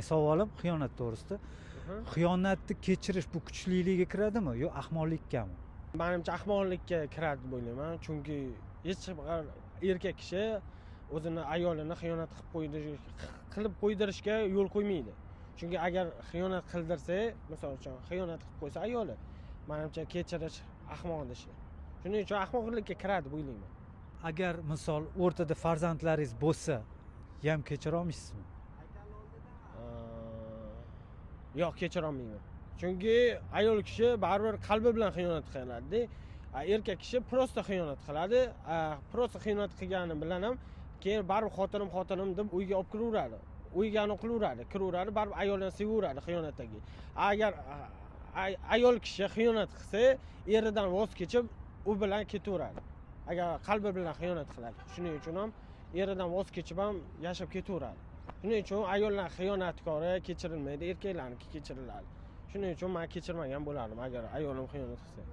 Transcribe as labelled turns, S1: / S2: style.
S1: Savolim xiyonat to'g'risida. Xiyonatni kechirish bu kuchlilikka kiradimi yo ahmoqlikkami?
S2: Manimcha, ahmoqlikka kiradi deb o'ylayman, chunki hech bir erkak kishi o'zini ayolini xiyonat qilib qo'ydirishga yo'l qo'ymaydi. Chunki agar xiyonat qildirsa, misol uchun, xiyonat qilib qo'ysa ayoli, manimcha, kechirish ahmoqlik ishi. Shuning uchun ahmoqlikka kiradi deb o'ylayman.
S1: Agar, misol, o'rtada farzandlaringiz bo'lsa ham kechira olmaysizmi?
S2: Yo'q, kechirolmayman, chunki ayol kishi baribir qalbi bilan xiyonat qiladida, erkak kishi просто xiyonat qiladi. Просто xiyonat qilgani bilan ham keyin baribir xotinim, xotinim deb uyga olib kiraveradi, uyga anaqa qilaveradi, kiraveradi, baribir ayolini sevaveradi xiyonatdagi. Agar ayol kishi xiyonat qilsa, eridan voz kechib, u bilan ketaveradi, agar qalbi bilan xiyonat qiladi. Shuning uchun ham eridan voz kechib ham yashab ketaveradi. Shuning uchun ayollar xiyonatkori kechirilmaydi, erkaklarniki kechiriladi. Shuning uchun man kechirmagan bo'lardim, agar ayolim xiyonat qilsa.